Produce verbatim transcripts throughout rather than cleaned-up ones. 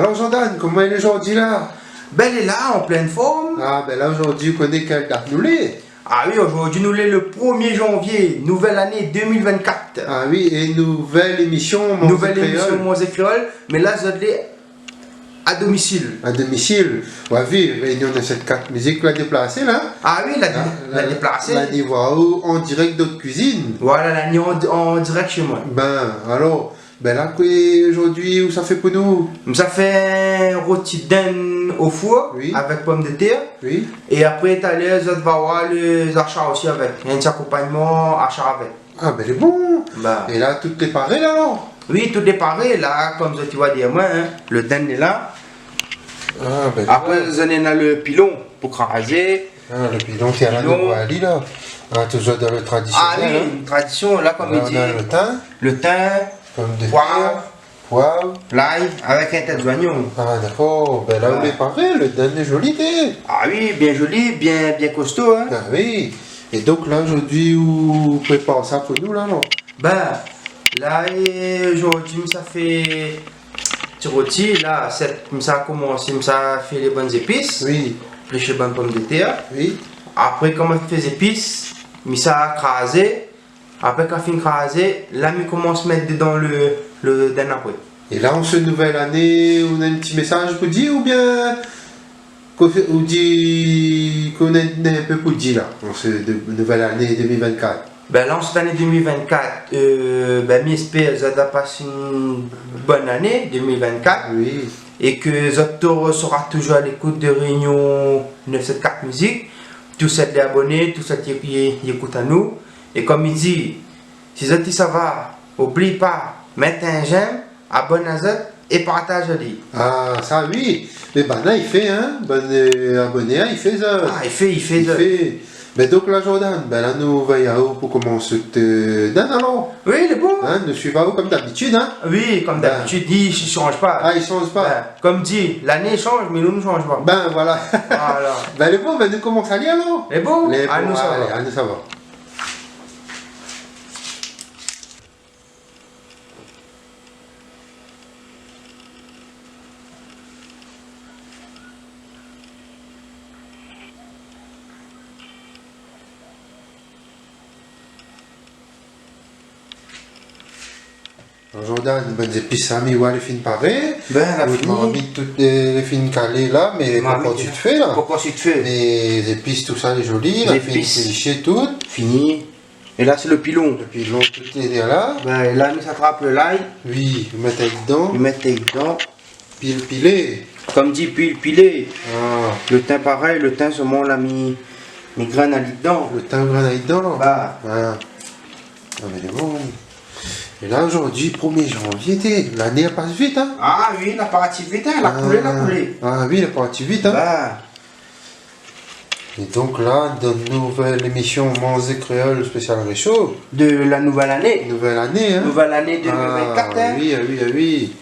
Alor Jordan, koman i lé zordi la ? Bin, lé la, an plin form. Ah, bin la, zordi, ou koné kèl dat nou lé ? Ah oui, zordi nou lé le premié janvié, nouvèl ané deux mille vingt-quatre. Ah oui, é nouvèl émisyon Manzé Kréol. Nouvèl émisyon Manzé Kréol, mé la, zot lé a domisil. A domisil. Ou la vi, Réunion neuf sept quatre Musique la déplasé la. Ah oui, la, la, la déplasé. La ni voir aou an dirèk dan out kuizine. Voilà, la ni an, an dirèk shé moin. Bin, alor, bin la, koué, zordi, ou sa fé pou nou ? Mi sa fé in roti dinn o four, oui, avèk pomdetèr. Oui. É apré, talèr, zot va voir lé zasar osi avèk. In ti akonpagnman, asar avèk. Ah, bin, lé bon. Ba. É la, tout lé paré la, alor ? Oui, tout lé paré la, kom zot i voi dèryèr moin, in. Le dinn lé la. Ah, bin, lé bon. Apré, zot néna le pilon pou krazé. Ah, le pilon, sé la nou voi ali la. Ah, toujour dan le tradisyonèl, in. Ah oui, in tradisyon la, kom i di. La, nou na le tin. Le tin, pomdetèr, poiv, poiv, lay, avèk in tèt zoignon. Ah, dakor. Bin la, ou lé paré, le dinn lé zoli, té. Ah oui, bien zoli, bien, bien kosto, in. Ah oui. É donk la, zordi, ou prépar sa pou nou la, non ? Bin, la, é, zordi, mi sa fé ti roti, la, sèt, mi sa komansé, mi sa fé lé bann zépis. Oui. Éplésh bann pomdetèr. Oui. Apré, koman fé zépis, mi sa krazé. Apré, kan fine krazé, la, mi komans mèt dedan le, le dinn apré. É la, an se nouvèl ané, ou na in ti mésaz pou di, oubien Kosa ou di, kosa ou na in pé pou di la, an se de, nouvèl ané deux mille vingt-quatre ? Bin la, an sèt ané deux mille vingt-quatre, euh, bin, mi éspèr zot va pas in bone ané deux mille vingt-quatre. Oui. É ke zot tou sera toujour a lékout de Réunion neuf sept quatre Musique. Tout sèt lé aboné, tout sèt i, i, i ékout anou. É kom i di, si zot i sava, oubli pa, mèt in j'aime, abonn azot é partaz ali. Ah, sa oui. Mé banna i fé, in. Bann, euh, aboné, in, i fé sa. Ah, i fé, i fé sa. I fé. Bin donk la, Jordan, bin la, nou va oir aou pou komans out, euh, dinn alor. Oui, lé bon. In, nou suiv aou kom dabitid, in. Oui, kom dabitid, i, i sanz pa. Ah, i sanz pa. Bin, kom di, lané i sanz, mé nou, nou sanz pa. Bin, voilà. Voilà. Bin, lé bon, bin, nou komans ali alor. Lé bon. Lé bon, anou sava. Alé, anou sava. Jordan, bann zépis sa, mi oi lé fine paré. Bin, la fini. Marmit, tout lé, lé fine kalé la, mé pankor sui d'fé la. Pankor sui d'fé. Mé zépis, tout sa, lé zoli, la fine éplisé tout. Fini. É la, sé le pilon. Le pilon, tout lé la. Bin, la, mi sa trap le lay. Oui, mèt ali dedan. Mèt ali dedan. Pil pilé. Kom di, pil pilé. Ah. Le tin parèy, le tin solman la mi, mi grinn ali dedan. Le tin grinn ali dedan la. Ba. Ah. Ah, mé lé bon. É la, zordi, premié janvié, té, lané la pas vit, in. Ah oui, la parti vit, in, la koulé, la koulé. Ah oui, la parti vit, in. Ba. É donk la, dan nouvèl émisyon Manzé Kréol spésial résho. De la nouvèl ané. Nouvèl ané, in. Nouvèl ané deux mille vingt-quatre, in. Ah oui, ah oui, ah oui.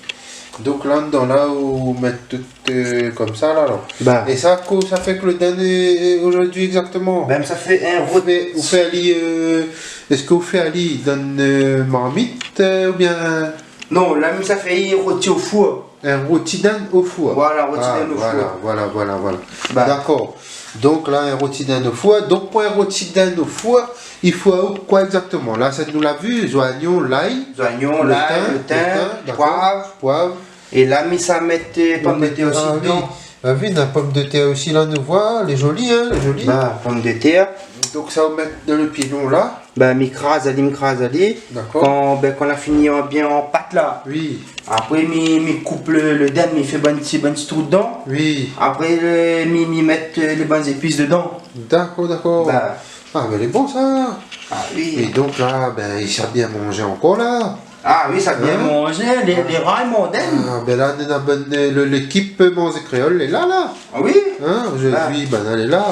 Donk la, dan la, ou mèt tout, euh, komsa la, alor. Ba. É sa, kosa ou fé èk le dinn, euh, zordi égzaktoman ? Bin, mi sa fé in roti. Ou fé, ou fé ali, euh, èske ou fé ali dan, euh, marmit, euh, oubien ? Non, la, mi sa fé in roti o four. In roti dinn o four. Voilà, roti dinn o four. Ah, voilà, voilà, voilà. Ba. Dakor. Donk la, in roti dinn o four. Donk, pou in roti dinn o four, i fo koi égzaktoman ? La, sa nou la vi, zoignon, lay, zoignon, lay, le tin, le tin, dakor, poiv. Poiv. É la, mi sa mèt, euh, pomdetèr osi dedan. Ah oui. Ah oui, na pomdetèr osi la, nou voi, lé zoli, in, lé zoli. Ba, pomdetèr. Donk sa, ou mèt dan le pilon la. Bin, mi kraz ali, mi kraz ali. Dakor. Kan, bin, kan la fini an, bien an pat la. Oui. Apré, mi, mi koup le, le dinn, mi fé bann ti, bann ti trou dedan. Oui. Apré, euh, mi, mi mèt, euh, lé bann zépis dedan. Dakor, dakor. Ba. Ah, mé lé bon, sa. Ah oui. É donk la, bin, i sa bien manzé ankor la. Ah oui, sa bien manzé, lé, lé ray mondaine. Ah, bin la, nou na bann, euh, le, lékip Manzé Kréol lé la, la. Ah oui ? In, zordi, banna lé la.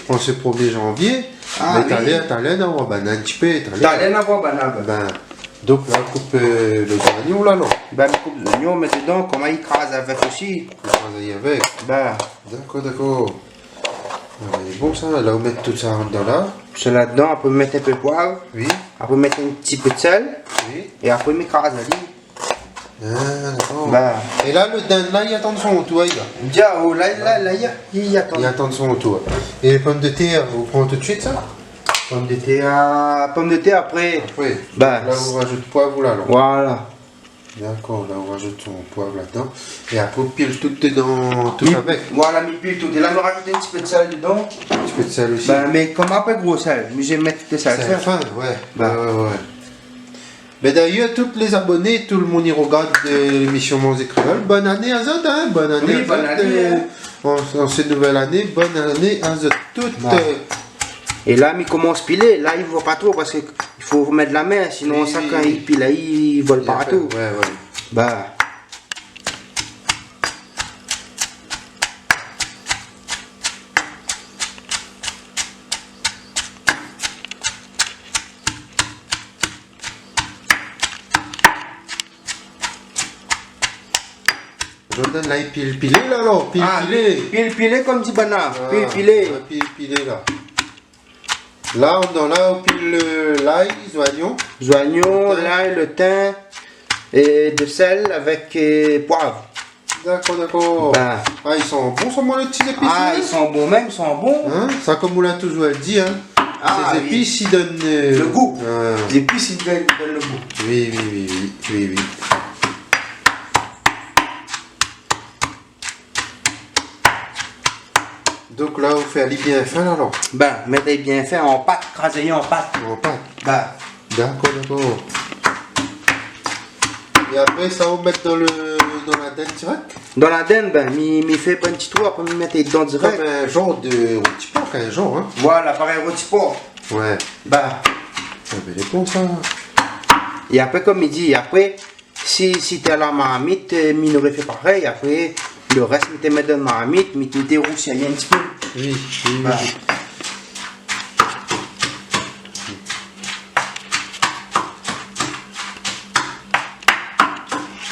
An se premié janvié. Ah oui. Mé talèr, talèr, nou va oir banna in ti pé, talèr. Talèr, nou va oir banna. Bin, donk la, koup, euh, lé zoignon la, non ? Bin, koup zoignon, mèt dedan, koman i kraz avèk osi. I kraz avèk. Bin. Dakor, dakor. Ah, mé lé bon sa, la, ou mèt tout sa dedan la. Sa la dedan, apré mèt in pé poiv. Oui. Apré mèt in ti pé de sèl. Oui. É apré mi kraz ali. Ah, dakor. Ba. É la, lo dinn la, li atann son tour, la. Dia, oh, la, la, la, li, li atann. Li atann son tour. É lé pomdetèr, ou pran tout suit sa ? Pomdetèr, pomdetèr apré. Apré. Ba. La, ou rajout poiv la, alor. Voilà. Dakor, la, ou rajout son poiv ladan. É apré, ou pil tout dedan, tout avèk. Voilà, mi pil tout. É la, mi rajout in ti pé d'sèl dedan. In ti pé d'sèl osi. Ba, mé kom apré gro sèl, mi mèt de sèl fin. Sèl fin, ouais. Ba. Ouais, ouais, ouais. Mé dayèr, tout lé zaboné, tout lo moun i rogard, euh, lémisyon Manzé Kréol, bone ané azot, hein, bone ané azot, hein. Oui, bone ané, euh, an, an sèt nouvèl ané, bone ané azot tout, euh. É la, mi komans pilé, la, i voi pa tro parske i fo mèt la min, sinon sa, kan i pil, la, i vol partou. Ouais, ouais. Ba. Jordan, la, i pil pilé, la, alor, pil pilé. Ah, pil pilé, kom di banna. Ah, pil pilé. Ouais, pil pilé, la. La, ou dan la, ou pil, euh, lay, zoinyon. Zoinyon, lay, lo tin, é de sèl avèk, euh, poiv. Dakor, dakor. Ba. Ah, i san bon, sa, moin, lo ti zépis, hein ? Ah, i san bon mèm, i san bon. Hein ? Sa, kom ou la touzour di, hein. Ah, oui. Sé zépis i donn, euh, lo gou. Ah. Zépis i donn, donn lo gou. Oui, oui, oui, oui, oui, oui. Donk la, ou fé ali bien fin, la, alor ? Ba, mèt ali bien fin, an pat, kraz ali an pat. An pat. Ba. Dakor, dakor. É apré sa, ou mèt dan lo, dan la dinn dirèk ? Dan la dinn, bin, mi, mi fé bann ti trou, apré mi mèt ali dedan dirèk. Kom in janr de roti por, in janr, hein ? Voilà, parèy roti por. Ouais. Ba. Ah, bin, lé bon, sa. É apré, kom mi di, apré, si, si té la marmit, euh, mi noré fé parèy. Apré, lo rès, mi té mèt dan la marmit, mi té, mi té rousi in ti pé. Oui, oui, oui. Voilà.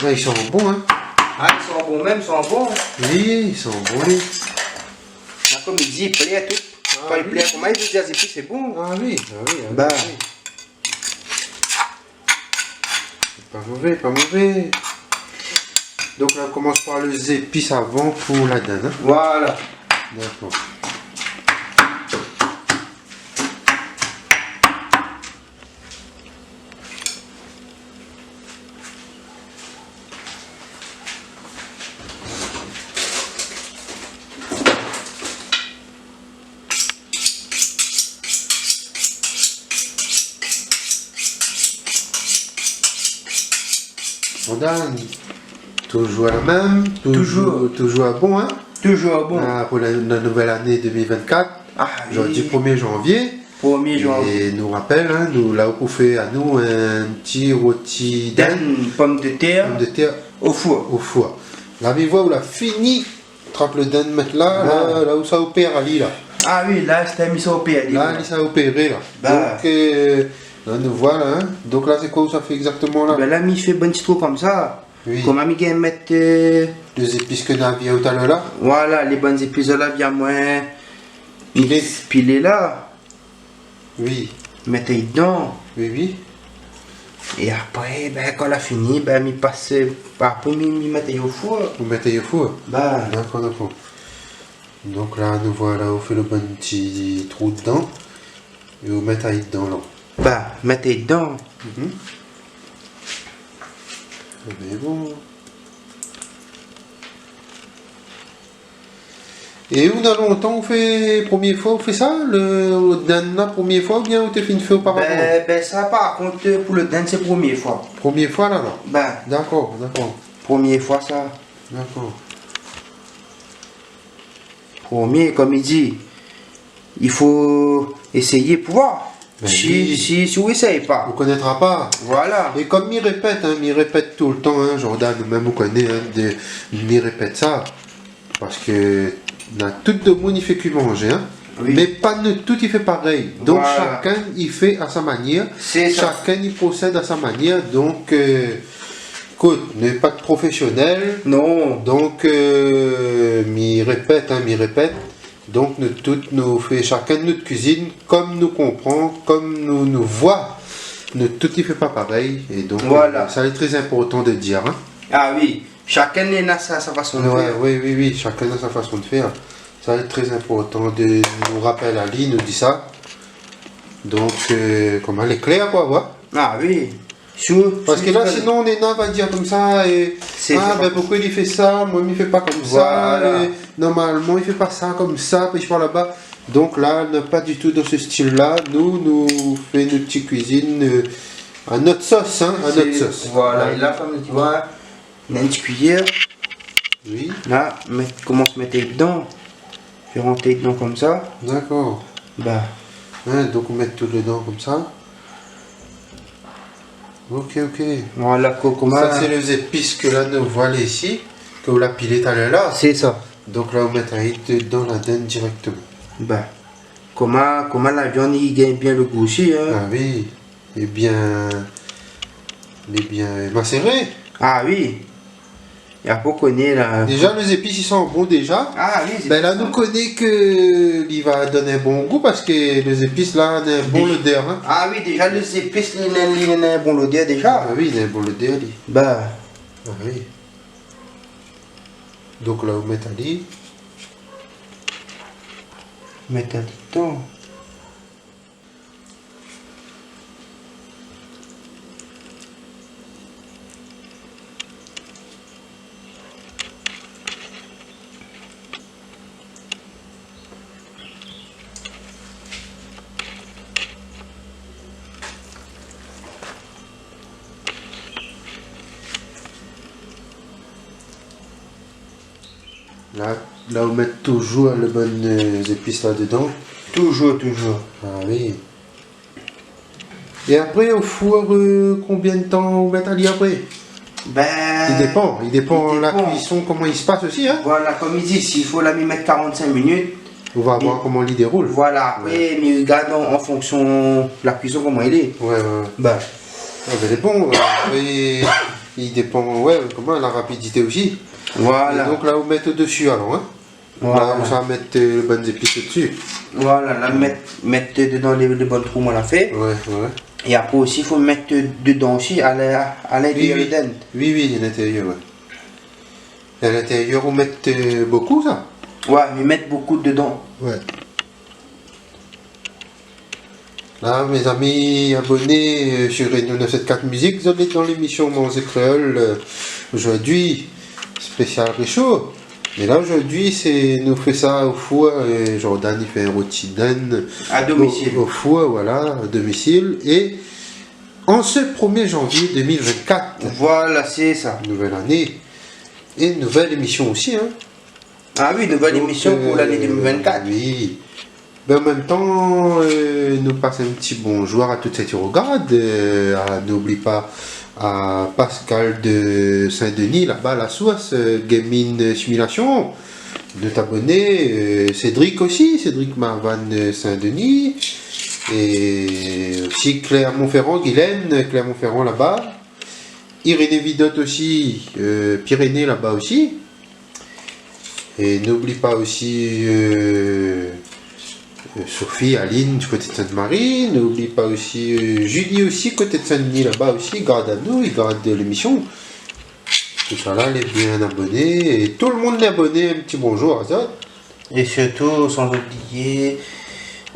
Ouais, i san bon, hein ? Ah, i san bon mèm, i san bon. Oui, i san bon, oui. La, kom mi di, i plé tout. Ah, oui. Kan i plé, koman i vé dir, zépis, sé bon. Ah oui, ah oui, ah oui, oui. Ba. Pa mové, pa mové. Donk la, ou komans par lé zépis avan pou la dinn, hein ? Voilà. Dakor. Jordan, touzour la mèm, touzour, touzour bon, hein ? Touzour bon. Ah, pou la, la nouvèl ané deux mille vingt-quatre. Ah, oui. Zordi, promié janvié. Promié janvié. É nou rapèl, hein, nou, la, ou pou fé anou in ti roti dinn. Dinn, pomdetèr. Pomdetèr. O four. O four. La, mi voi ou la fini trap lo dinn, mèt la, la, la, ou sa opèr ali, la. Ah oui, la, sé mi sa opèr ali, la. La, mi sa opéré, la. Ba. Donk, euh, la, nou voila, hein. Donk la, sé koi ou sa fé égzaktoman, la ? Bin la, mi fé bann ti trou komsa. Oui. Koman mi gingn mèt, euh, lé zépis ke nou la vi talèr la ? Voilà, lé bann zépis la, bien moin pilé. Pilé la. Oui. Mèt ali dedan. Oui, oui. É apré, bin, kan la fini, bin, mi pas, apré, mi, mi mèt ali o four. Ou mèt ali o four ? Ba. Dakor, dakor. Donk la, nou voila, ou fé lo bann ti trou dedan. É ou mèt ali dedan, la. Ba, mèt ali dedan. Mhm. Mé bon. É ou na lontan ou fé, promié foi ou fé sa, lo dinn la, promié foi, oubien ou té fine fé oparavan ? Bin, bin, sa, par kont, pou lo dinn, sé promié foi. Promié foi, la, la ? Bin. Dakor, dakor. Promié foi, sa. Dakor. Promié, kom i di, i fo éséyé pou voir. Bin si, oui. Si, si ou éséy pa, ou konétra pa. Voilà. É kom mi répèt, hein, mi répèt toultan, hein, Jordan, mèm ou koné, hein, de, mi répèt sa, parske na tout domoun i fé kui manzé, hein. Oui. Mé pa nou tout i fé parèy. Donk, voilà, shakinn i fé a sa manièr. Sé sa. Shakinn i prosèd a sa manièr. Donk, euh, ékout, nou lé pa de profésionèl. Non. Donk, euh, mi répèt, hein, mi répèt. Donk, nou tout, nou fé shakinn nout kuizine, kom nou konpran, kom nou, nou voi, nou tout i fé pa parèy. É donk, voilà, euh, sa lé trè inportan de dir, hein. Ah oui, shakinn néna sa, sa fason de fèr. Oué, oui, oui, oui, shakinn na sa fason de fèr. Sa lé trè inportan de nou rapèl ali, nou di sa. Donk, euh, koman, lé klèr, koi, oué. Ah oui. Parske la, sinon, néna va dir konmsa, é, sé, ah, sé pa bin, poukoi li fé sa, moin, mi fé pa konmsa, é, normalman, li fé pa sa konmsa, apré, li sort laba. Donk la, nou lé pa ditou dan se stil-la. Nou, nou fé nout ti kuizine, euh, a nout sos, hein, a nout sos. Voilà, é la, konm ou voi, néna in ti kuiyèr. Oui. La, mèt, komans mèt dedan. Fé rant dedan konmsa. Dakor. Bin. Hein, donk, ou mèt tout dedan konmsa. Ok, ok. Voilà, ko-, koman... Sa, sé lé zépis ke la, nou voi la isi, ke ou la pilé talèr la. Sé sa. Donk la, ou mèt ali dedan la dinn dirèkteman. Bin, koman, koman la viann i gingn bien lo gou osi, hein. Ah oui. Lé bien, lé bien maséré. Ah oui. É apré, ou koné la. Déza, lé zépis, i san bon déza. Ah oui, sé sa. Bin la, nou koné ke li va donn in bon gou parske lé zépis la, néna in bon lodèr, hein. Ah oui, déza, lé zépis, li néna, li néna in bon lodèr déza. Ah oui, néna in bon lodèr, li. Bin. Ah oui. Donk la, ou mèt ali. Mèt ali dedan. La, la, ou mèt touzour lé bone, euh, zépis la dedan. Touzour, touzour. Ah oui. É apré, o four, euh, konbien de tan ou mèt ali apré ? Bin, i dépan, i dépan la kuison, koman i spas osi, hein. Voilà, konm i di, si fo la mi mèt karant-sink minit, ou va voir koman li déroul. Voilà, apré, mi gard an, an fonksion la kuison, koman i lé. Oué, oué, oué. Bin. Ah bin, lé bon, euh, apré, i dépan, oué, koman, la rapidité osi. Voilà. É donk la, ou mèt o dési, alor, hein. Voilà. La, ou sa mèt, euh, lé bone zépis dési. Voilà, la, mèt, mèt dedan lé, lé bone trou moin la fé. Oué, oué. É apré osi, fo mèt dedan osi, a la, a lintérièr dedan. Oui, oui, a lintérièr, oué. É a lintérièr, ou mèt, euh, bonpé sa ? Oué, mi mèt bonpé dedan. Oué. La, mézami aboné, euh, sur Réunion neuf sept quatre Musique, zot lé dan lémision Manzé Kréol, euh, zordi, spésial résho. Mé la, zordi, sé, nou fé sa o four, euh, Jordan, li fé in roti dinn o, o four, voilà, a domisil. A domisil. É an se premié janvié deux mille vingt-quatre. Voilà, sé sa. Nouvèl ané. É nouvèl émision osi, hein. Ah oui, nouvèl émision pou lané deux mille vingt-quatre. Donk, euh, oui. Bin, an mèm tan, euh, nou pas in ti bonzour a tout sak i rogard, euh, a, nou oubli pa a Pascal de Saint-Denis, laba, La Source, euh, Gaming Simulation, nout aboné, euh, Cédric osi, Cédric Marvan, euh, Saint-Denis, é osi Clermont-Ferrand, Guylaine, Clermont-Ferrand laba, Irénée Vidot osi, euh, Pyrénées laba osi. É nou oubli pa osi, euh, euh, Sophie, Aline, du koté de Sainte-Marie. Nou oubli pa osi, euh, Julie osi, koté de Saint-Denis laba osi, i gard anou, i gard lémision. Tousala lé bien aboné. É tout lo moun lé aboné, in ti bonzour azot. É sirtou, san oublié,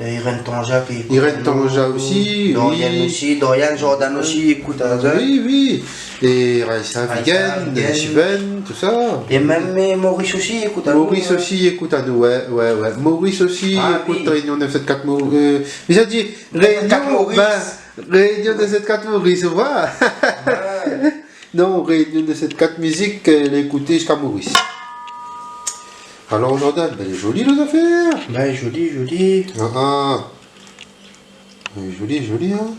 euh, Irène Tanja ki ékout anou. Irène Tanja osi, Dorian osi, Dorian Jordan osi, i ékout anou. Oui, oui. É Raïssa Vigen, Steven, tousa. É mèm, euh, Maurice osi i ékout anou, hein. Maurice osi i ékout anou, oué, oué, oué. Maurice osi i ékout Réunion neuf sept quatre Mau-, euh, mi sa di Réunion, bin, Réunion neuf sept quatre Maurice, ou voi. Oué. Non, Réunion neuf sept quatre Musique, euh, lé ékouté ziska Maurice. Alor, Jordan, bin, lé zoli, lé zafèr. Bin, zoli, zoli. Ah, ah. Lé zoli, zoli, hein.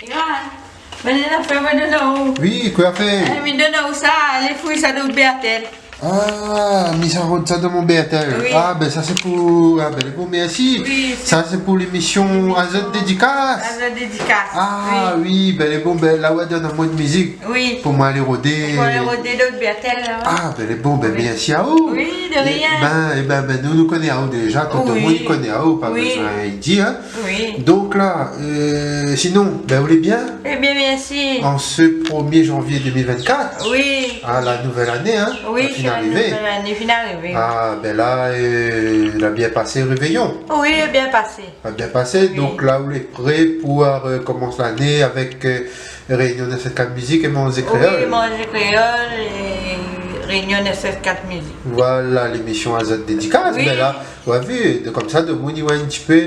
Yohan, Mé la fé, mé non, non. Oui, kosa fé ? Eh, mé non, non, sa, lé fri sa dan bèrtèl. Ah, mi sa rod sa dan mon bèrtèl. Oui. Ah, bin sa sé pou, ah, bin lé bon, mèrsi. Oui, sé... Sa sé pou lémisyon Azot Dédikas. Azot Dédikas. Ah, oui, bin lé bon, bin la, ou la donn amoin in mizik. Oui. Pou moin alé rodé. Pou alé rodé dan bèrtèl, la, ouais. Ah, bin lé bon, bin mèrsi aou. Oui, de rien. Eh bin, eh bin, bin nou, nou koné aou déza, tout le monde i koné aou, pa bezoin di, hein. Oui. Donk la, euh, sinon, bin, ou lé bien ? Eh bien, mèrsi. An se premié janvié deux mille vingt-quatre, oui, ah, la nouvèl ané, hein, la fine arivé. Oui, sé la nouvèl ané, fine arivé. Ah, bin la, euh, la bien pasé révéyon ? Oui, bien pasé. La bien pasé, oui. Donk la, ou lé pré pou, euh, komans lané avèk, euh, Réunion neuf sept quatre Musique é Manzé Kréol. Oui, Manzé Kréol é Réunion neuf sept quatre Musique. Voilà, lémisyon Azot Dédikas, oui, bin la, ou la vi, de, konmsa, demoun i voi in ti pé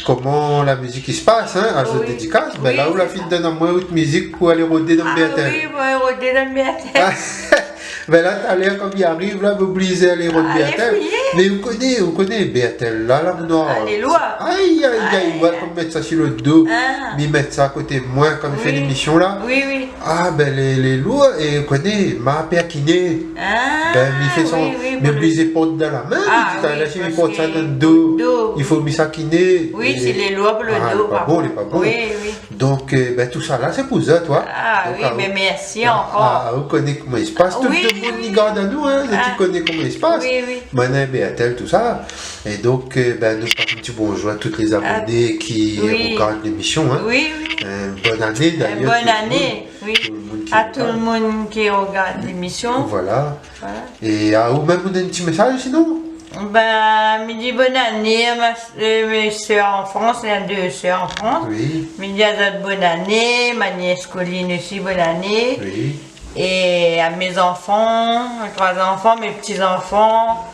koman la mizik i spas, hein, Azot Dédikas. Oui, sé sa. Bin la, ou la fine donn amoin out mizik pou alé rodé dan bèrtèl. Ah oui, pou alé rodé dan bèrtèl. Bin la, talèr, konm mi ariv la, mi oblizé alé rod bèrtèl. Alé fouy. Mé ou koné, ou koné bèrtèl la, la, mon noir. Ah, lé lour. Ay, ay, ay, ouais, konm mèt sa si le do. Ah. Mi mèt sa akoté moin, konm mi fé lémisyon la. Oui, oui. Ah, bin, lé, lé lour, é ou koné, ma pèr kiné. Ah, oui, oui, oui. Bin, mi fé sa, mi oblizé port dan la min, ah, mi di, oui, la, si mi port sa dan le do, i fo mi sa kiné. Oui, é sé lé lour pou le do, lé pa bon, lé pa bon. Oui, oui. Donk, euh, bin, tout sa la, sé pou zot, toi. Ah, donk, oui, ah, mé mèrsi ankor. Ah, ou koné koman i spas, tout le moun i gard anou, hein, zot i koné koman i spas. Oui, oui. Mintnan, bèrtèl, tout sa. É donk, euh, bin, nou pas in ti bonjour à tous les abonnés qui regardent l'émission, hein. Oui, oui. Euh, bonne année, d'ailleurs, tout le monde, tout le monde qui regarde. À tout le monde qui regarde l'émission. Voilà. Voilà. É aou mèm, ou néna in ti mésaz, sinon ? Bin, mi di bonn ané à ma s-, euh, mes sœurs en France, néna dé sèr an Frans. Oui. Mi di azot bonn ané, ma nièce Colline aussi, bonn ané. Oui. Et à mes enfants, mes trois enfants, mes petits-enfants,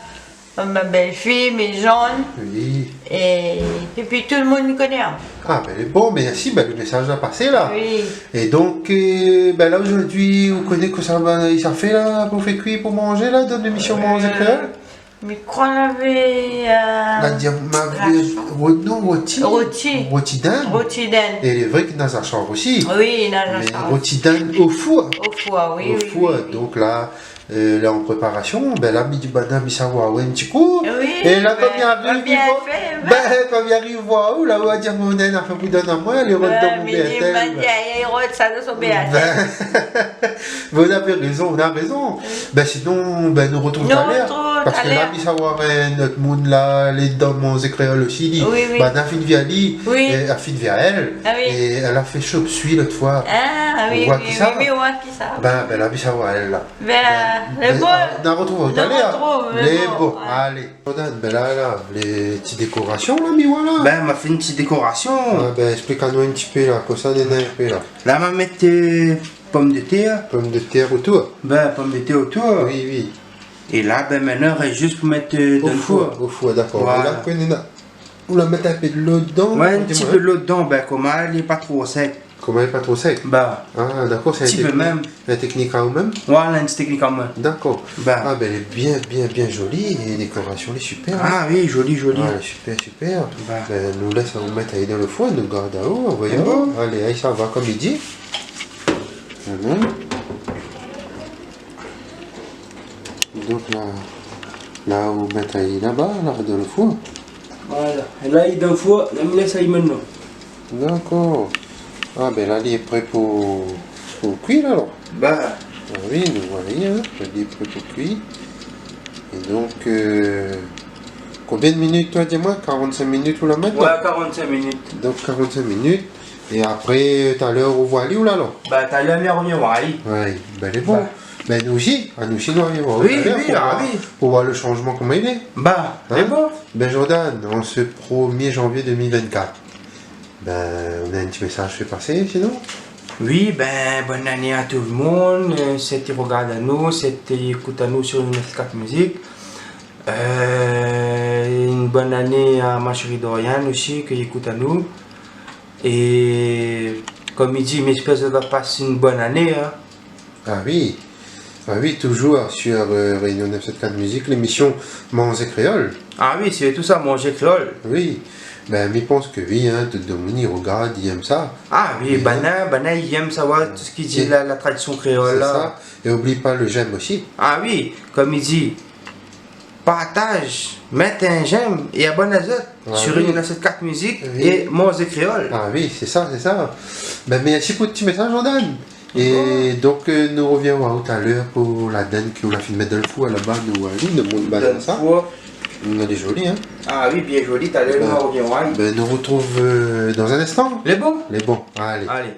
ma belle-fille, mes gendres. Oui. Et, et puis tout le monde i koné, hein. Ah, bin, bon, mèrsi, bin, le mésaz la pasé, la. Oui. É donk, euh, bin, la, zordi, ou koné kosa, bin, i sa fé, la, pou fé kui, pou manzé, la, dan lémisyon Manzé Kréol ? Mi kroi lavé, euh, la diab, ma vi, ro-, non, roti. Roti. Roti dinn. Roti dinn. É lé vré ke néna zasar osi. Oui, néna zasar osi. Mé roti dinn o four. O four, oui, oui, oui. O four, donk la, euh, la an préparasyon. Bin la, mi di, bin, mi sa oir in ti kou. Oui, é la, bin, konm mi ariv, bien fé, bin, konm mi ariv oir ou, la, ou la di, mon nèg, la fé pou donn amoin, lé rod dan mon bèrtèl. Bin, mi di, bin, lé rod sa dan son bèrtèl. Bin, vous avez raison, on a raison. Oui. Bin, sinon, bin, nou retrouv talèr. Nou retrouv talèr. Parske la, mi sa oir in not moun la, lé dan Manzé Kréol osi, li. Oui, oui. Bin, la fine vi ali, oui, é la fine vi aèl. Ah oui. É èl la fé shop sui lot foi. Ah oui, oui, oui, oui, oui. Ou voi kisa ? Bin, bin, la, mi sa oir aèl, la. Bin, bin, lé bon. Ah, nou retrouv talèr. Nou retrouv, lé bon. Lé bon, ouais. Alé. Jordan, bin la, la, lé ti dékorasyon la, mi oi la. Bin, ma fé in ti dékorasyon. Ah, bin, esplik anou in ti pé la, kosa néna in pé la. La, ma mèt, euh, pomdetèr. Pomdetèr otour. Bin, pomdetèr otour. Oui, oui. É la, bin, mintnan, rès zis pou mèt, euh, dan le four. O four, o four, dakor. Voilà. É la, apré, néna, ou la mèt in pé dolo dedan, ouais, in ti pé dolo dedan, bin, koman lé pa tro sèk. Koman lé pa tro sèk ? Ba. Ah, dakor, sé in teknik, in teknik aou mèm ? Voilà, in ti teknik amoin. Dakor. Ba. Ah, bin, lé bien, bien, bien zoli, é dékorasyon lé super, hein. Ah oui, zoli, zoli. Ah, lé super, super. Ba. Bin, nou lès aou mèt ali dan le four, nou gard aou, voyou. Alé, alé, sa va, konm i di. Voilà. Donk la, la ou mèt ali laba, la, dan le four. Voilà. É la, li lé dan le four, la, mi lès ali mintnan. Dakor. Ah, bin la, li lé pré pou, pou kui, la, alor. Ba. Ah oui, nou voila, hein, li lé pré pou kui. É donk, euh, konbien de minit, toi, di amoin ? Karant-sink minit ou la mèt, la ? Ouais, karant-sink minit. Donk, karant-sink minit. É apré, talèr, ou voi ali ou la, alor ? Ba, talèr, mi revien oir ali. Ouais, bin, lé bon. Ba. Bin, nou osi, anou osi, nou revien oir ali talèr pou oir, pou oir le shanjman, koman i lé. Ba, lé bon. Bin, Jordan, an se premié janvié deux mille vingt-quatre, bin, ou néna in ti mésaz fé pasé, sinon ? Oui, bin, bonn ané à tout le monde, euh, sat i regard anou, sat i ékout anou sur neuf sept quatre Musique. Euh, une bonne année à ma chérie Dorian aussi, ki ékout anou. É konm i di, mi èspèr zot va pas in bonn ané, hein. Ah oui. Ah oui, toujours sur, euh, Réunion neuf sept quatre Musique, l'émission Manzé Kréol. Ah oui, sé tout sa, Manzé Kréol. Oui. Ben, mi pans ke oui, hein, tout domoun i rogard, i èm sa. Ah oui, banna, banna i èm savoir tout sak i di la, la tradision kréol la. Sé sa. É oubli pa le j'aime osi. Ah oui, kom i di, partaz, mèt in j'aime é abonn azot sur Inoneuf sept kat Musique é Manzé Kréol. Ah oui, sé sa, sé sa. Ben, mèrsi pou ti mésaz, Jordan. É donk, euh, nou rovien oir ou talèr pou la dinn ke ou la fine mèt dan le four laba, nou, euh, oui, nou mont baz sa. Dan le four. Lé zoli, hein. Ah oui, bien zoli, talèr nou rovien oir. Ben, nou rotrouv, euh, dan in instan. Lé bon ? Lé bon, alé. Alé.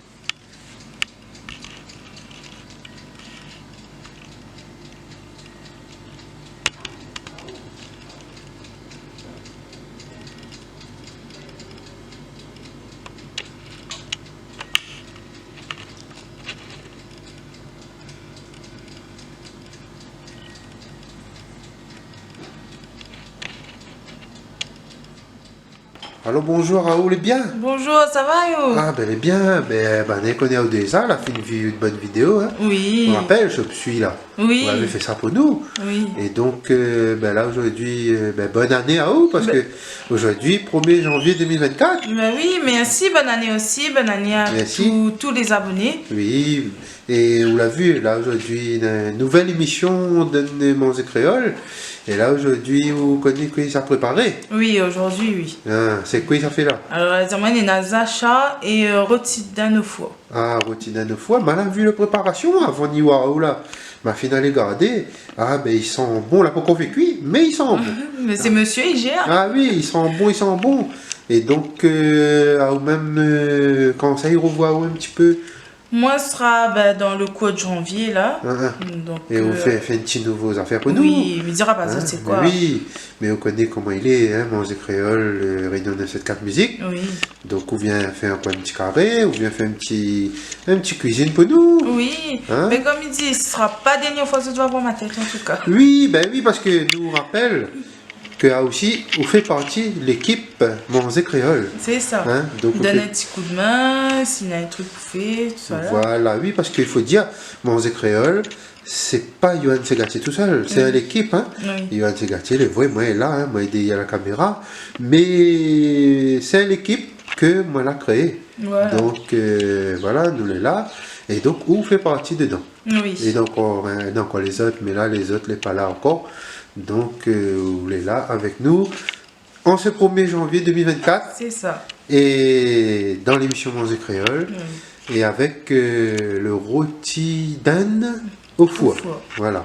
Alor, bonjour aou, lé bien ? Bonjour, sa va, yo ? Ah, ben, lé bien. Ben, ben, nou koné aou déza, la fine vi in bone vidéo, hein. Oui. Ou rapèl, sèt fwa la. Oui. Ou lavé fé sa pou nou. Oui. É donk, euh, ben la, zordi, euh, ben, bone ané aou, parske zordi, promié janvié deux mille vingt-quatre. Ben oui, mèrsi, bone ané osi, bone ané a tout, tout lé zaboné. Oui. É ou la vi, la, zordi, in nouvèl émision de Manzé Kréol. É la, zordi, ou koné kosa i sa préparé ? Oui, zordi, oui. Ah, sé kosa i sa fé la ? Alor, la, moin néna zasar é, euh, roti dinn o four. Ah, roti dinn o four. Ma la vi le préparasion avan ni oir aou la. Ma fine alé gardé. Ah, ben, i san bon. La pankor fé kui, mé i san bon. Mé sé mésyé i zèr. Ah oui, i san bon, i san bon. É donk, euh, aou mèm, euh, kan sa i rovoir aou in ti pé, moin sra, ben, dan le kour de janvié la. Ah, ah. Donk, é ou, euh, fé, fé in ti nouvo zafèr pou nou. Oui, mi dira pa sa, sé koi ? Oui, mé ou koné koman i lé, hein, Manzé Kréol, euh, Réunion neuf sept quatre Musique. Oui. Donk, ou vien fé in, in ti karé, ou vien fé in ti, in ti kuizine pou nou. Oui, hein ? Mé kom i di, sra pa dèrnié fwa zot va oir mon tèt, an tou ka. Oui, ben oui, parske nou rapèl, ke, ah, osi, ou fé parti lékip Manzé Kréol. Sé sa. Hein, donk, ou done in ti koudmin, si néna in trik pou fé, tousala. Voilà, oui, parske i fo dir, Manzé Kréol, sé pa Yohan Segatier tousèl, sé in lékip, hein. Oui. Yohan Segatier, lé vré, moin lé la, hein, moin lé dèrièr la kaméra, mé sé in lékip ke moin la kréé. Voilà. Donk, euh, voilà, nou lé la, é donk, ou fé parti dedan. Oui. É donk, ankor, hein, donk, ankor lézot, mé la, lézot lé pa la ankor. Donk, euh, ou lé la avèk nou an se promié janvié deux mille vingt-quatre. Sé sa. É dan lémision Manzé Kréol. Oui. É avèk, euh, le roti dinn o four. O four. Voilà.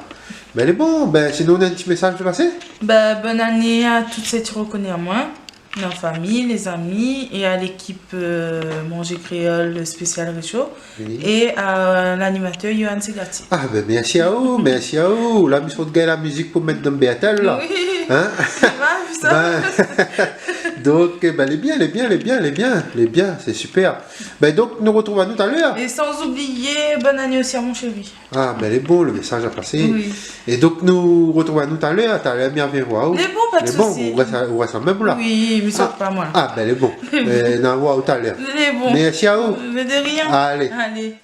Ben, lé bon. Ben, sinon, ou na in ti mésaz pou pasé ? Ben, bone ané a tout sak i rokoné amoin. La fami, lé zami é a lékip, euh, Manzé Kréol spésial Réchaud, oui, é a l'animatèr Yohan Segatier. Ah, ben, mèrsi aou, mèrsi aou. La, mi sort gingn la mizik pou mèt dan Bertel la. Oui. Hein ? Sé vré, sa. Ben, donk, ben, lé bien, lé bien, lé bien, lé bien, lé bien, sé super. Ben, donk, nou rotrouv anou talèr. É san oublié, bone ané osi a mon shéri. Ah, ben, lé bon, le mésaz la pasé. Oui. É donk, nou rotrouv anou talèr, talèr, mi vien oir aou. Lé bon, pa de sousi. Lé bon, ou rès, ou rès la mèm la. Oui, mi sort pa, moin. Ah, ben, lé bon. Euh, nou oir aou talèr. Lé bon. Mèrsi aou. Mé de rien. Alé. Alé.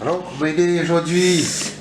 Alor, koman i lé zordi ?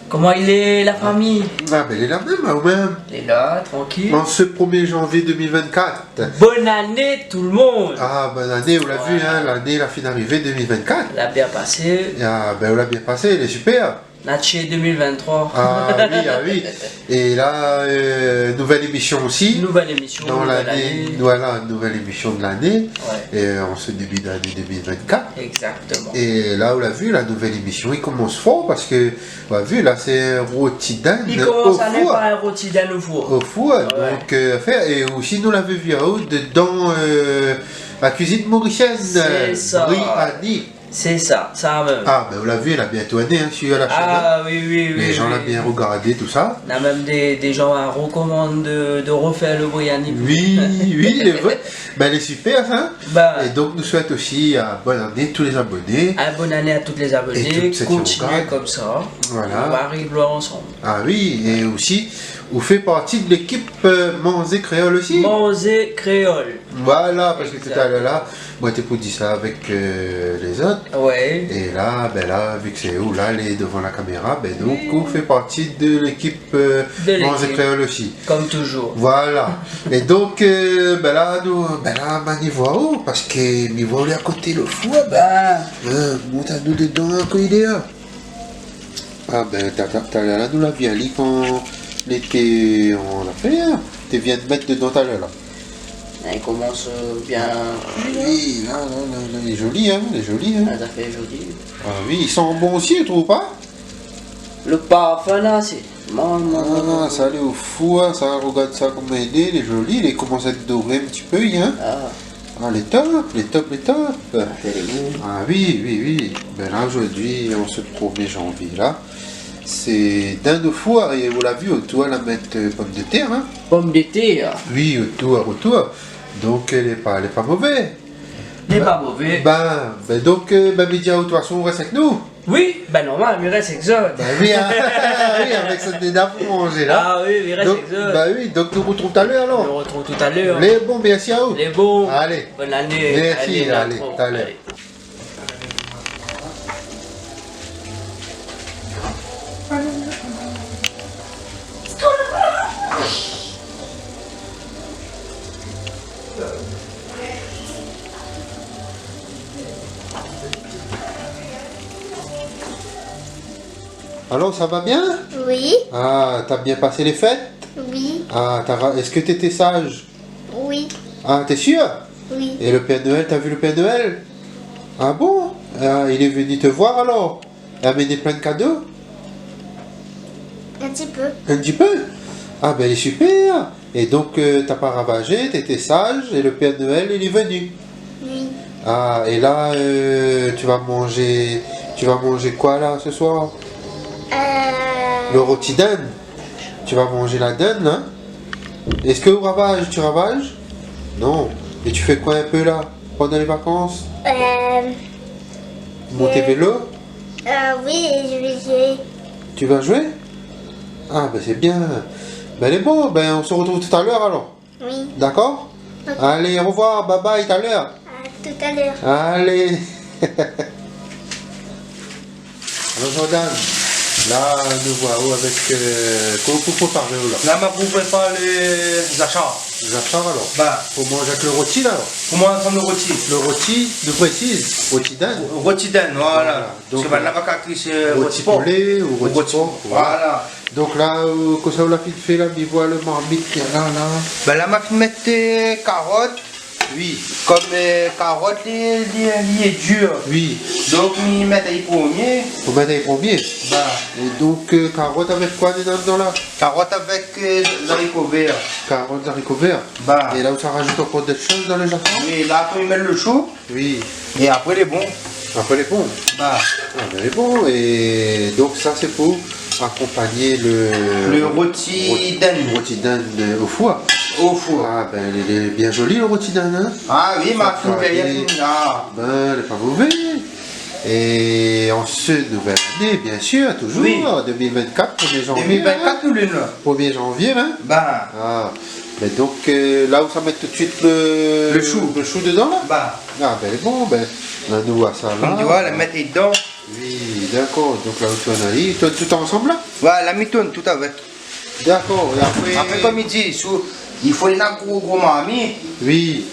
Koman i lé, la fami ? Ah, ben, lé la mèm, hein, ou mèm ? Lé la, trankil. An se promié janvié deux mille vingt-quatre. Bone ané, tout le monde. Ah, bone ané, ou la vi, hein, voilà, lané la fine arivé, deux mille vingt-quatre. La bien pasé. Ah, ben, ou la bien pasé, lé super. Na tshé deux mille vingt-trois. Ah oui, ah oui. É la, euh, nouvèl émision osi. Nouvèl émision, nouvèl ané. Dan lané, voilà, nouvèl émision de lané. Ouais. Euh, an se débu d'ané deux mille vingt-quatre. Exactement. É la, ou la vi, la nouvèl émision i komans for parske, ou la vi, la, sé in roti dinn o four. I komans ané par in roti dinn o four. O four, ouais, donk, euh, fé, é osi, nou lavé vi aou dedan, euh, la kuizine morisièn, euh, sé sa, Briani. Sé sa, sa mèm. Ah, ben, ou la vi, la bien tourné, hein, sur la chaîne, hein. Ah oui, oui, oui, oui. Lé zan la bien rogardé, tousala. Na mèm dé, dé zan la rokomandé de, de rofèr le Briani. Oui, oui, lé vré. Ben, lé super, hein. Ben. É donk, nou souèt osi, euh, bone ané tout lé zaboné. Ah, bone ané a tout lé zaboné. É tout sak i rogard. Kontinié konmsa. Voilà. Nou va ariv loin ansanm. Ah oui, é osi, Ou fé parti de lékip, euh, Manzé Kréol osi ? Manzé Kréol. Voilà, parske talèr la, moin té pou di sa avèk, euh, lézot. Exact. Ouais. É la, bin la, vi ke sé ou la lé dovan la kaméra, bin donk, oui, ou fé parti de lékip, euh, de Manzé Kréol osi. Kom touzour. Voilà. É donk, euh, bin la, nou, bin la, ma ni voi aou, parske mi voi ou lé akoté lo four, bin, ah, mont anou dedan, kan i lé la. Ah bin, ta, ta, talèr la, nou la vi ali kan lété an afèr, té vien mèt dedan talèr la. Li komans, euh, bien. Ah oui, la, la, la, la, lé zoli, hein, lé zoli, hein. Ah, sa fé zoli. Ah oui, i san bon osi, ou trouv pa ? Lo parfin la, sé, mon, mon, mon, mon. Ah, sa lé o four, sa, rogard sa koman i lé, lé zoli, li komans èt doré in ti pé, hein. Ah. Ah, lé top, lé top, lé top. Ah, lé bon. Ah oui, oui, oui. Bin la, zordi, an se promié janvié la, sé dinn o four, é ou la vi otour, la mèt, euh, pomdetèr, hein. Pomdetèr. Oui, otour, otour. Donk, euh, lé pa, lé pa mové. Lé pa mové. Bin, bin donk, euh, bin, mi di aou, de tout fason, ou rès avèk nou. Oui, bin normal, mi rès avèk zot. Bin oui, hein. Oui, avèk sèt déda pou manzé la. Ah oui, mi rès avèk zot. Donk, bin oui, donk nou artrouv talèr alor. Nou artrouv talèr. Lé bon, mèrsi aou. Lé bon. Alé. Bone ané. Mèrsi, alé, alé, talèr. Alé. Alors, ça va bien ? Oui. Ah, t'as bien passé les fêtes ? Oui. Ah, t'as ra-, est-ce que t'étais sage ? Oui. Ah, t'es sûr ? Oui. Et le Père Noël, t'as vu le Père Noël ? Ah bon ? Ah, il est venu te voir alors ? Amené plein de cadeaux ? Un petit peu. Un petit peu ? Ah ben, il est super. Et donc, euh, t'as pas ravagé, t'étais sage, et le Père Noël, il est venu. Oui. Ah, et là, euh, tu vas manger, tu vas manger quoi là, ce soir ? Euh. Le rôti dinde. Tu vas manger la dinde, hein ? Est-ce que ou ravage, tu ravages ? Non. Et tu fais quoi un peu là, pendant les vacances ? Euh, Monter je vélo ? Euh, oui, je vais jouer. Tu vas jouer ? Ah, ben c'est bien. Ben, allez, bon, ben, on se retrouve tout à l'heure alors. Oui. D'accord ? Ok. Allez, au revoir, bye bye, tout à l'heure. À tout à l'heure. Allez. Alors, Jordan, la, nou voi ou avèk, euh, kosa ou pou prépar la ? La, ma pou prépar lé zashar. Zashar, alor ? Ben. Pou manzé avèk lo roti, la, alor ? Pou manzé avèk lo roti. Lo roti, nou présiz, roti dinde. Ro-, roti dinde, voilà. Voilà. Donk, parske banna la pa ka kri, sé roti por. Roti poulé ou roti por, voilà. Voilà. Donk la, euh, kosa ou la fine fé la, mi voi lo marmit la, la. Ben la, ma fine mèt, euh, karot. Oui. Kom, euh, karot, li, li, li lé dir. Oui. Donk, mi mèt ali promié. Ou mèt ali promié. Ben. É donk, euh, karot avèk koi dedan, dedan la ? Karot avèk, euh, zariko vèr. Karot, zariko vèr. Ben. É la, ou sa razout ankor dot shoz dan lo zashar ? Oui, la, apré, mi mèt lo sho. Oui. É apré, lé bon. Apré, lé bon. Bah. Ah, ben, lé bon. É donk, sa, sé pou akonpagné lo, lo roti dinde. Roti dinde o four. O four. Ah, ben, lé, lé bien zoli, lo roti dinde, hein ? Ah oui, ma fine fé, ah. Ben, lé pa mové. É an se nouvèl ané, bien sir, touzour, oui, deux mille vingt-quatre, promié janvié, hein ? Deux mille vingt-quatre, nou lé la. Promié janvié, hein ? Ben. Ah. Mé donk, euh, la ou sa mèt tout suit lo, lo shou. Lo shou dedan, la ? Bah. Ah, ben, bon, ben, la, nou voi sa, la. Kom ou voi, la mèt dedan. Oui, dakor. Donk la, ou tourn ali, tourn tout ansanm, la ? Voilà, mi tourn tout avèk. Dakor, é apré ? Apré, kom i di, si ou, i fo in gro, gro marmit. Oui.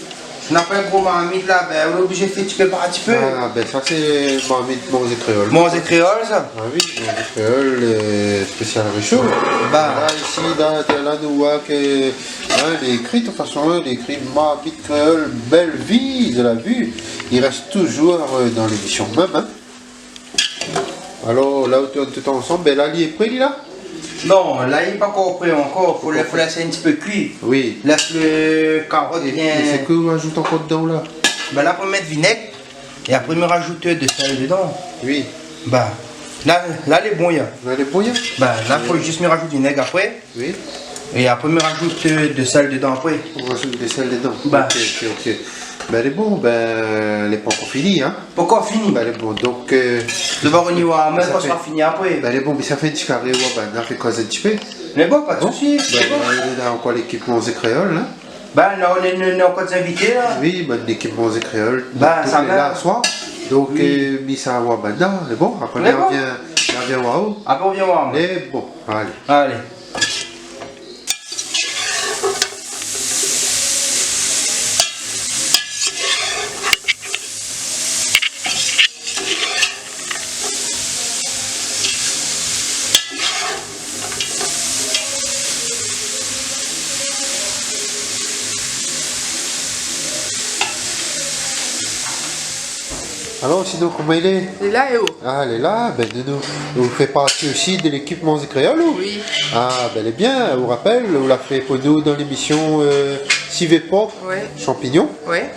Si ou na pa in gro marmit la, ben, ou lé oblizé fé ti pé par ti pé. Ah, ben, sa, sé marmit Manzé Kréol. Manzé Kréol, sa. Ah oui, Manzé Kréol, euh, spésial résho. Bah. La, isi, la, la, nou voi ke, hein, lé ékri, de tout fason, hein, lé ékri marmit kréol, bèl vi, zot la vi. I rès touzour, euh, dan lémision mèm, hein. Alor, la, ou tourn tout ansanm, ben la, li lé pré, li, la ? Non, la, li lé pankor pré ankor. Fo lès, fo lès in ti pé kui. Oui. Lès lo karot bien. É, é sé ke ou azout ankor dedan, la ? Ben la, pou mèt vinèg, é apré, mi razout de sèl dedan. Oui. Ben, la, la, lé bon, ya. La, lé bon, ya ? Ben, la, fo zis mi razout vinèg apré. Oui. É apré, mi razout, euh, de sèl dedan apré. Ou razout de sèl dedan. Bah. Ok, ok, ok. Ben, lé bon, ben, lé pankor fini, hein ? Pankor fini. Ben, lé bon, donk, euh, nou va rogn, mé sa fé, sa fini apré. Ben, lé bon, mé sa fé in ti karé, ouais, ben, nou la fé koz in ti pé. Mé bon, pa de sousi, mé bon. Bin, nou néna ankor lékip Manzé Kréol, in. Bin, nou néna, nou néna ankor dé zinvité, la. Oui, bin, lékip Manzé Kréol, tout lé la aswar. Bin, sa va. Donk, euh, mi sa oir banna, mé bon, apré, mi arvien, mi arvien oir aou. Apré, ou vien oir amoin. Mé bon, alé. Alé. Alor, sinon, koman i lé ? Lé la, é ou ? Ah, lé la, bin, nou, nou, ou fé parti osi de lékip Manzé Kréol, ou ? Oui. Ah, bèl é bien, ou rapèl, ou la fé pou nou dan lémision, euh, sivé pork, shanpignon. Ouais.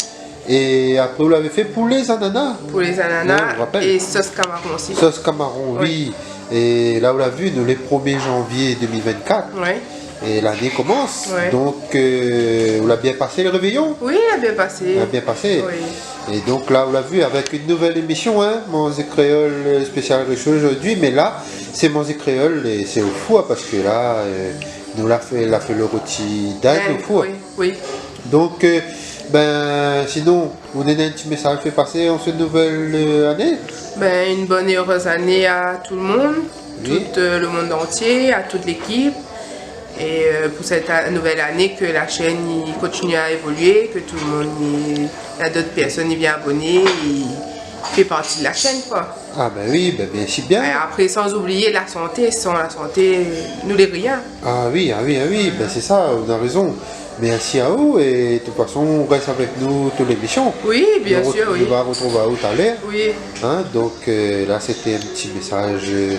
É apré, ou lavé fé poulé zanana. Poulé zanana é sos kamaron osi. Ouais, ou rapèl. Sos kamaron, oui. É la, ou la vi, nou lé promié janvié deux mille vingt-quatre. Ouais. É lané i komans. Ouais. Donk, euh, ou la bien pasé le révéyon ? Oui, la bien pasé. La bien pasé. Oui. É donk la, ou la vi, avèk in nouvèl émision, in, Manzé Kréol, euh, spésial résho zordi, mé la, sé Manzé Kréol é sé o four, parske la, euh, nou la fé, la fé le roti d'Inde o four. Oui, oui. Donk, euh, bin, sinon, ou néna in ti mésaz fé pasé an sèt nouvèl, euh, ané ? Bin, une bonne et heureuse année à tout le monde, tout, euh, le monde entier, à toute l'équipe. Et, euh, pour cette a-, nouvelle année, que la chaîne, i continue à évoluer, que tout le monde, i, néna d'ot pèrsone i vien aboné, i fé parti de la chaîne, koi. Ah bin oui, bin, mèrsi bien. É apré, san oublié la santé, san la santé, nou lé rien. Ah oui, ah oui, ah oui, bin sé sa, ou na rézon. Mèrsi aou é de tout fason, ou rès avèk nou tout lémision. Oui, bien sûr, oui. Nou va rotrouv aou talèr. Oui. In, donk, euh, la, sété in ti mésaz, euh,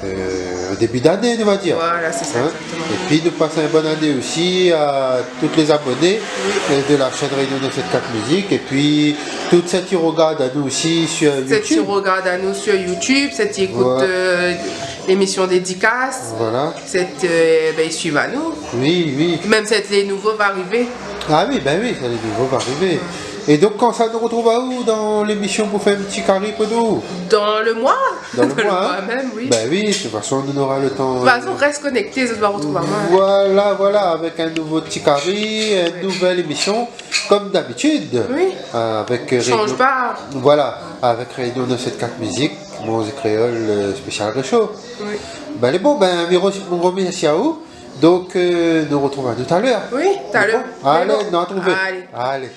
euh, débu d'ané, nou va dir. Voilà, sé sa, exactement. Épi, nou pas in bone ané osi a tout lé zaboné, euh, de la chaîne Réunion neuf sept quatre Musique. Épi, tout sat i rogard anou osi sur YouTube. Sat i rogard anou sur YouTube, sat i ékout, euh, lémision Dédikas. Voilà. Sat, euh, bin, i suiv anou. Oui, oui. Mèm sat lé nouvo va arivé. Ah oui, bin oui, sat lé nouvo va arivé. É donk, kan sa nou rotrouv aou dan lémision pou fé in ti kari pou nou ? Dan le moi. Dan le moi, in ? Mèm, oui. Bin oui, de tout fason, nou nora le tan, euh, de tout fason, rès konékté, zot va rotrouv amoin. Voilà, voilà, avèk in nouvo ti kari, in nouvèl émision, kom dabitid. Oui. Euh, avèk, euh, Réunion, voilà, avèk Réunion neuf sept quatre Musique, Manzé Kréol, euh, spésial résho. Oui. Bin, lé bon, bin, mi ro-, mi romèrsi aou. Donk, euh, nou rotrouv anou talèr. Oui, talèr. Bon, alé, nou artrouv. Alé. Alé.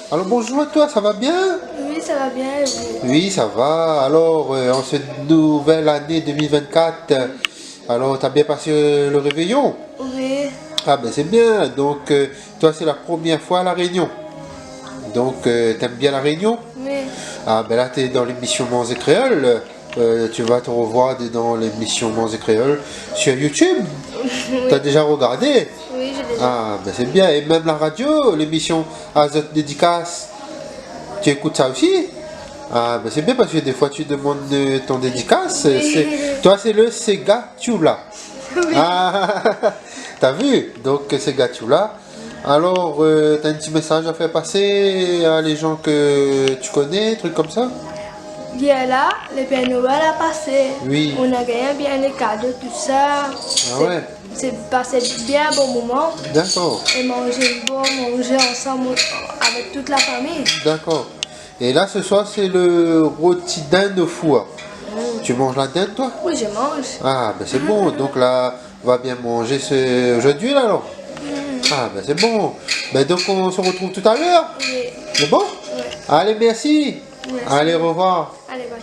Alor, bonjour à toi, ça va bien ? Oui, ça va bien, et vous ? Oui, ça va. Alor, euh, an sèt nouvèl ané deux mille vingt-quatre, euh, alor, ou la bien pasé, euh, le révéyon ? Oui. Ah bin, sé bien. Donk, euh, toi, sé la promièr foi La Rénion. Donk, euh, ou èm bien La Rénion ? Oui. Ah bin la, ou lé dan lémision Manzé Kréol. Euh, ou va te rovoir de-, dan lémision Manzé Kréol sur YouTube. Oui. Ou la déza rogardé ? Oui, mi la déza. Ah bin, sé bien. É mèm la radio, lémision Azot Dédikas, ou ékout sa osi ? Ah bin, sé bien, parske défoi ou demann, euh, out dédikas. Oui. Sé, toi, sé le Séga Tchoula. Oui. Ah, ou la vi ? Donk, Séga Tchoula. Alor, euh, ou na in ti mésaz a fé pasé a lé jan ke ou koné, trik komsa ? Yèr la, le Père Noël la pasé. Oui. Nou la gingn bien lé kado, tousa. Ah ouais. Sé, sé pasé bien bon moman. D'accord. É manzé bon, manzé ansanm avèk tout la fami. D'accord. É la, ce soir, sé le roti d'Inde o four. Mm. Tu manges la dinde, toi ? Oui, je mange. Ah bin, sé bon. Donk la, ou va bien manzé se, zordi la, alor ? Mm. Ah bin, sé bon. Bin donk, on se retrouve tout à l'heure. Oui. Sé bon ? Oui. Alé, mèrsi. Mèrsi. Alé, au revoir. Alé, bye.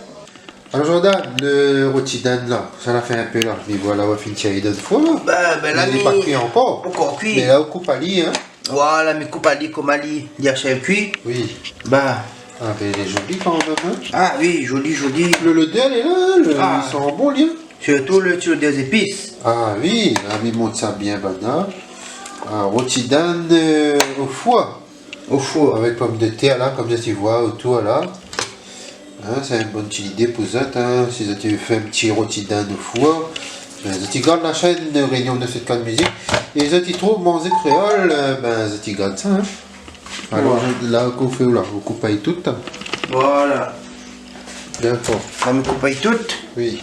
Alor, Jordan, le roti d'Inde la, sa la fé in pé la. Mé voilà, ou la fine tir ali dan le four la. Bin, bin la, mé li lé pa kui ankor. Pankor kui. Mé la, ou koup ali, in. Voilà, mi koup ali kom ali, li ashèv kui. Oui. Bin. Ah bin, lé zoli kan mèm, in. Ah oui, zoli, zoli. Le, lodèr lé la, in, le, ah, i san bon, li, in. Sirtou le ti lodèr zépis. Ah oui, la, mi mont sa bien, banna. Ah, roti d'Inde, euh, o four. O four. Avèk pomdetèr la, komsa ou voi otour la. Hein, sé in bon ti lidé pou zot, hein. Si zot i vé fé in ti roti dinn o four, bin, zot i gard la shèn Réunion neuf sept quatre Musique. É zot i trouv Manzé Kréol, euh, bin, zot i gard sa, hein. Alor, voilà. Je, la, kosa ou fé la, ou koup ali tout, hein ? Voilà. Dakor. La, mi koup ali tout. Oui.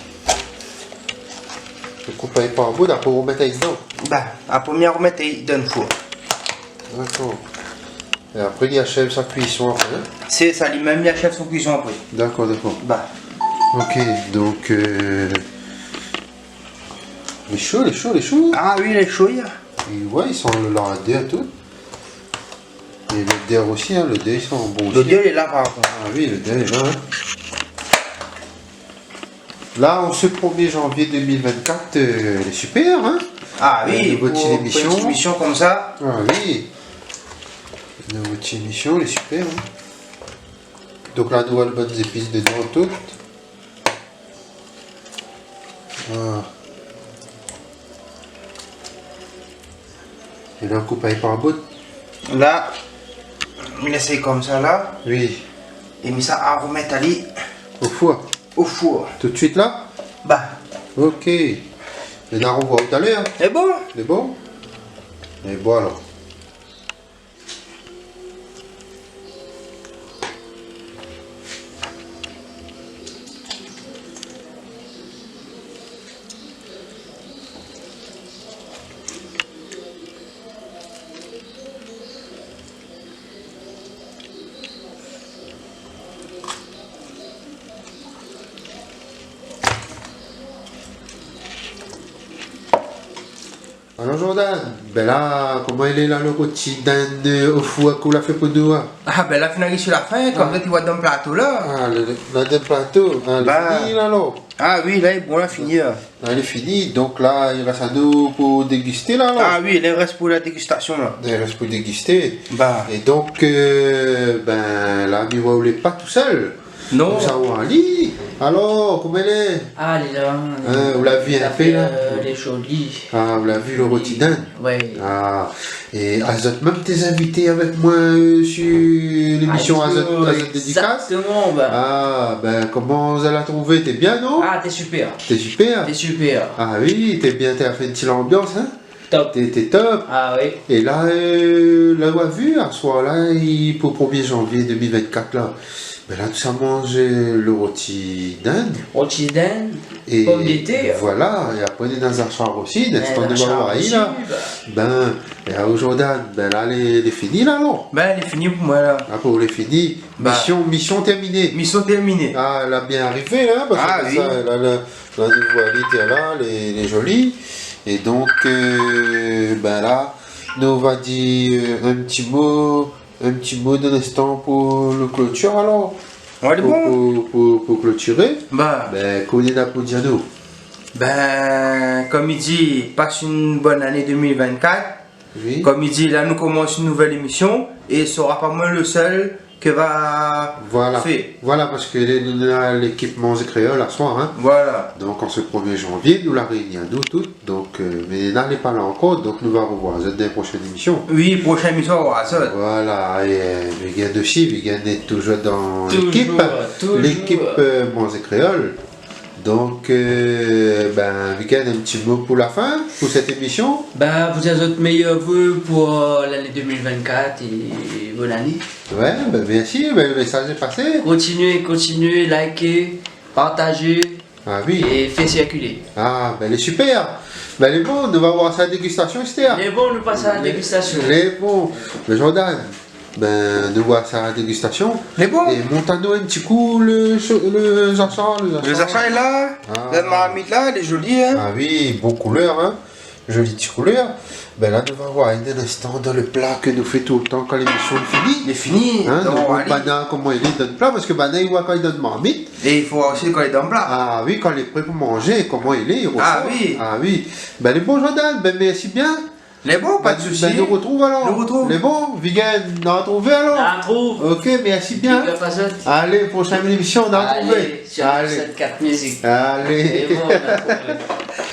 Ou koup ali par bout, apré ou mèt ali dedan. Bin, apré mi armèt ali dan four. Dakor. É apré, li ashèv sa kuison apré, hein ? Sé sa, li mèm, li ashèv son kuison apré. Dakor, dakor. Ba. Ok, donk, euh, lé sho, lé sho, lé sho. Ah oui, lé sho, ya. É ouais, i san lo lardèr, tout. É lodèr osi, hein, lodèr, i san bon osi. Lodèr lé la, par kont. Ah oui, lodèr lé la, hein. La, an se premié janvié deux mille vingt-quatre, euh, lé super, hein ? Ah oui, euh, pou, pou in ti émision. Pou in ti émision konmsa. Ah oui. Nouvèl ti émision, lé super, hein. Donk la, nou néna bann zépis dedan, tout. Ah. É la, ou koup ali par bout. La, mi lès ali konmsa la. Oui. É mi sa armèt ali o four. O four. Tout suit la ? Ba. Ok. É nou arvoi talèr. Lé bon ? Lé bon ? Lé bon, alor. Alor, Jordan, bin la, koman i lé la, lo roti dinn o four ke ou la fé pou nou, hein ? Ah, bin la, fine ariv si la fin, konmsa, ti voi dan plato la. Ah, le, le, la dan plato, hein, lé fini la, alor ? Ah oui, la, lé bon, la, fini la. La, lé fini, donk la, i rès anou pou dégisté la, alor ? Ah oui, la, i rès pou la dégistasion la. I rès pou dégisté. Ba. É donk, euh, bin la, mi voi ou lé pa tousèl. Non. Konmsa, ou ali. Alor, koman i lé ? Ah, lé la. Hein, ou la vi in pé la. Euh, lé zoli. Ah, ou la vi lo roti dinn. Oui. Ah, é azot mèm té invité avèk moin, euh, si lémision Azot, Azot Dédikas. Exactement, ba. Ah, bin, koman zot la trouvé ? Té bien, non ? Ah, té super. Té super. Té super. Ah oui, té bien, té la fé in ti lanbians, hein ? Top. Té, té top. Ah oui. É la, euh, la, ou la vi, aswar la, i, pou premié janvié deux mille vingt-quatre la, bin la, tout sa manz, euh, lo roti dinn. Roti dinn, é pomdetèr. Voilà, é apré, néna zasar osi, néna zasar osi, ba. Bin, é la, Jordan, bin la, lé, lé fini la, alor ? Bin, lé fini pou moin la. Apré, lé fini. Ba. Mision, mision terminé. Mision terminé. Ah, la bien arivé, hein, parske sa, la, la, La, nou voi ali, té la, lé, lé zoli. É donk, euh, bin la, nou va di, euh, in ti mo, in ti mo dan linstan pou lo klotir, alor. Ouais, pou, bon. Pou, pou, pou klotiré. Ba. Bin, kosa ou néna pou di anou ? Bin, konm i di, pass in bone ané deux mille vingt-quatre. Oui. Konm i di, la, nou komans in nouvèl émision é sra pa moin lo sèl ke va fé. Voilà, parske lé, nou néna lékip Manzé Kréol aswar, hein. Voilà. Donk, an se premié janvié, nou la réini anou tout. Donk, euh, mé néna lé pa la ankor, donk nou va rovoir azot dan in proshèn émision. Oui, proshèn émision, nou va rovoir azot. Voilà, é, euh, Vigen osi, Vigen lé toujour dan lékip, lékip, euh, Manzé Kréol. Donk, euh, bin, Vigen, in ti mo pou la fin, pou sèt émision ? Bin, pou di azot méyèr vé pou, euh, lané deux mille vingt-quatre é bone ané. Ouais, bin, mèrsi, bin, lo mésaz lé pasé. Kontinié, kontinié, liké, partazé. Ah oui. É fé sirkilé. Ah, bin, lé super. Bin, lé bon, nou va voir sa dégistasion, astèr. Lé bon, nou pass a la dégistasion. Lé bon. Mé Jordan, bin, nou voi sa dégistasion. Lé bon. É mont anou in ti kou lo, lo zasar, lo zasar. Lo zasar lé la. Ah. La marmit la, lé zoli, hein. Ah oui, bon koulèr, hein. Zoli ti koulèr. Bin la, nou va voir dan in instan dan lo pla ke nou fé toultan kan lémision lé fini. Lé fini. Hein, donk, nou va voir banna koman i lé dan lo pla, parske banna i voi kan i lé dan marmit. É i fo oir osi kan lé dan pla. Ah oui, kan lé pré pou manzé, koman i lé, i rosor. Ah oui. Ah oui. Bin, lé bon, Jordan, bin, mèrsi bien. Lé bon, pa de sousi. Bin, nou rotrouv alor. Nou rotrouv. Lé bon, Vigen, nou artrouv alor. Nou artrouv. Ok, mèrsi bien. Big up azot. Alé, proshèn émision, nou artrouv. Alé, sur sept quatre Musique. Alé. Lé bon, nou artrouv.